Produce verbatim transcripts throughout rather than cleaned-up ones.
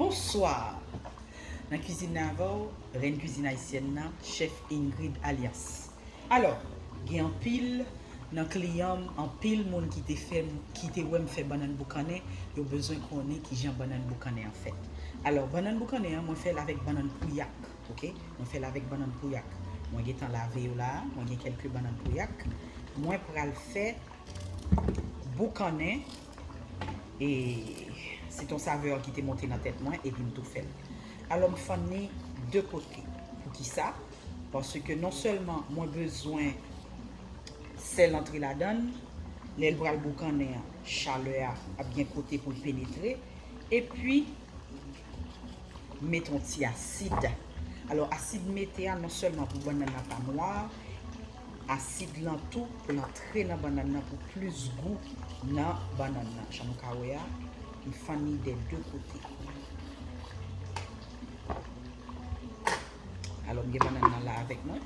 Bonswa! Nan Cuisine avè w, Reine Cuisine Haïtienne nan, chèf Ingrid Alias. Alò, gen anpil nan kliyan m, anpil moun ki te fè m, ki te wè m fè bannann boukannen, yo bezwen konnen kijan bannann boukannen an fèt. Alò, bannann boukannen an, mwen fè l avèk bannann pouyak, oke? Mwen fè l avèk bannann pouyak. Mwen gentan lave yo la, mwen gen kèlke bannann pouyak. Mwen pral fè boukannen, e se t on savè ki te monte nan tèt mwen, epi m tou fè l. Alò, m fann li de kote. Poukisa? Paske non sèlman mwen bezwen sèl antre ladan l, lè l pral boukannen an, chalè a ap gen kote pou l penetre, epi met on ti asid. Alò, asid m mete a non sèlman pou bannann nan pa nwa, asid lan tou pou l antre nan bannann nan pou plis gou nan bannann nan. Jan nou ka wè a, m fann li dè de kote. Alò, m gen bannann nan la avèk mwen.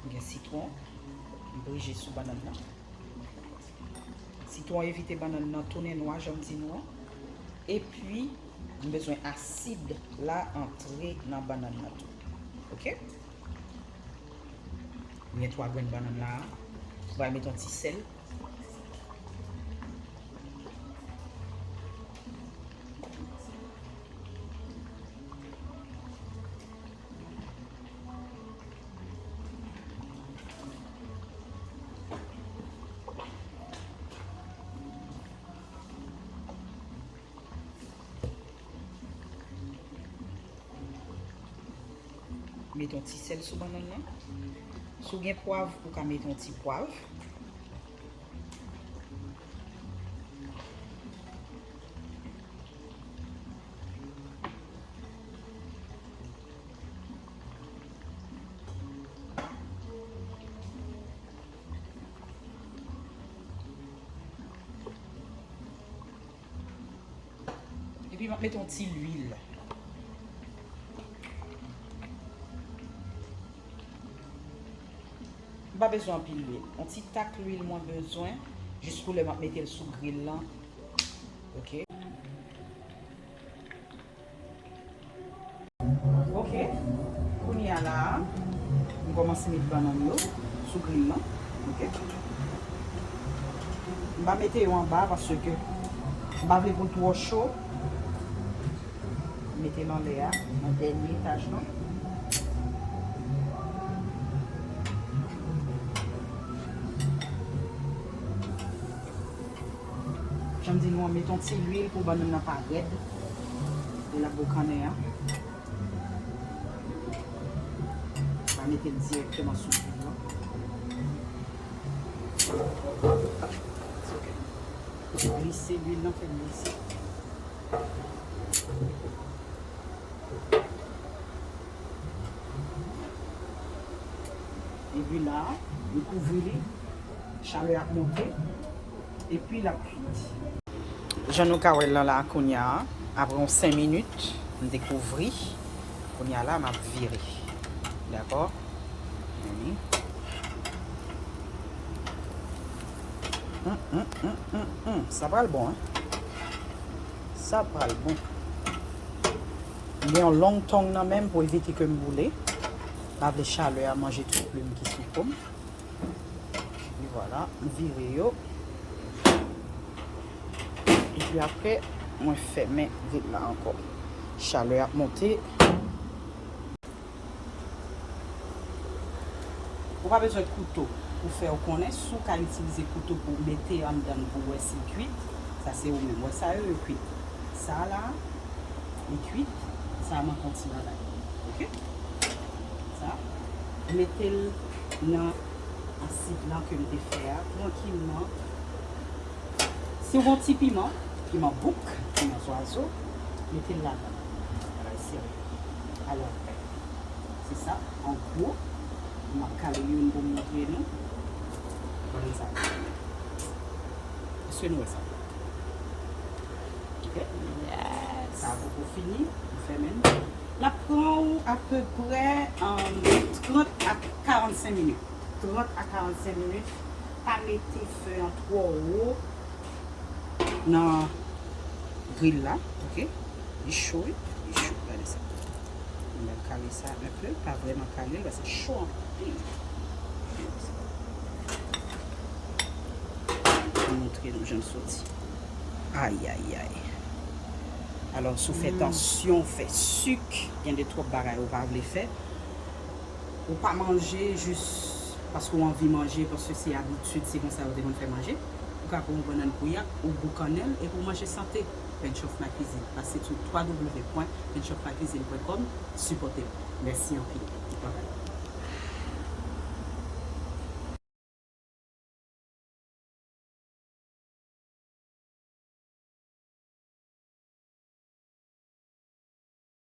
M gen sitwon, m prije sou bannann nan. Sitwon evite bannann nan tounen nwa, jan m di nou an. Epi, m bezwen asid la antre nan bannann nan tou. Oke? M gen twa grenn bannann la. M pral met yon ti sèl. Met yon ti sèl sou bannann nan. Si w gen pwav, ou ka met yon ti pwav. Epi m ap mete yon ti lwil. M pa bezwen anpil lwil. Yon ti tak lwil mwen bezwen, jis pou lè m ap mete l sou gril lan. Oke. Oke. Kounye a la a, m kòmanse met bannann yo sou gril lan. Oke. M pa mete yo anba paske m pa vle pou l twò cho. M mete l anlè a, nan dènye etaj lan. Jan m di nou an, met yon ti lwil pou bannann nan pa rèd. Lè l ap boukannen an. Pa mete l dirèkteman sou lwil lan. Glise lwil lan, fè l glise. Epi la, m kouvri li, chalè ap monte, epi l ap kwit. Jan nou ka wè l lan la, kounye a, apre yon senk minit, m dekouvri. Kounye a la, m ap vire. Dakò? Wi. Hum, hum, hum, hum, hum. Sa pral bon, hein? Sa pral bon. M gen yon long tong nan men m pou evite ke m boule. M pa vle chalè a manje tout plim ki sou po m. Epi vwala, m vire yo. Epi apre, mwen fèmen vit la ankò. Chalè ap monte. Ou pa bezwen kouto pou fè w konnen. Si w ka itilize kouto pou w mete anndan l pou w wè si l kwit, sa se ou menm. Wè sa yo, yo kwit. Sa la, li kwit. Sa a manke yon ti bagay. Oke? Sa. Mete l nan asid lan ke m te fè a, trankilman. Si w gen yon ti piman, piman bouk, piman zwazo, mete l ladan. Bagay serye. Alò, se sa, an gwo, m ap kale youn pou m montre nou. Gade sa. Èske nou wè sa? Oke? Yes. Sa a poko fini, m fèmen l. L ap pran w apeprè, um, trant a karannsenk minit. Trant a karannsenk minit. Pa mete fè an twò wo nan gril la, ok? Li cho, wi, li cho, gade sa. Mwen kale sa un peu, pa vrèman kale l, paske cho anpil. Mwen montre nou jan l soti. Ay, ay, ay. Alò, si w fè tansyon, w fè sik, gen de twòp bagay ou pa vle fè. Ou pa manje jis paske w anvi manje, paske se abitid, se konsa yo te konn fè manje. Ou ka pran yon bannann kouyak, ou boukannen l, epi w manje sante. Penchofmycuisine. Pase sou w w w point penchofmycuisine point com, sipòte m. Mèsi anpil. Babay.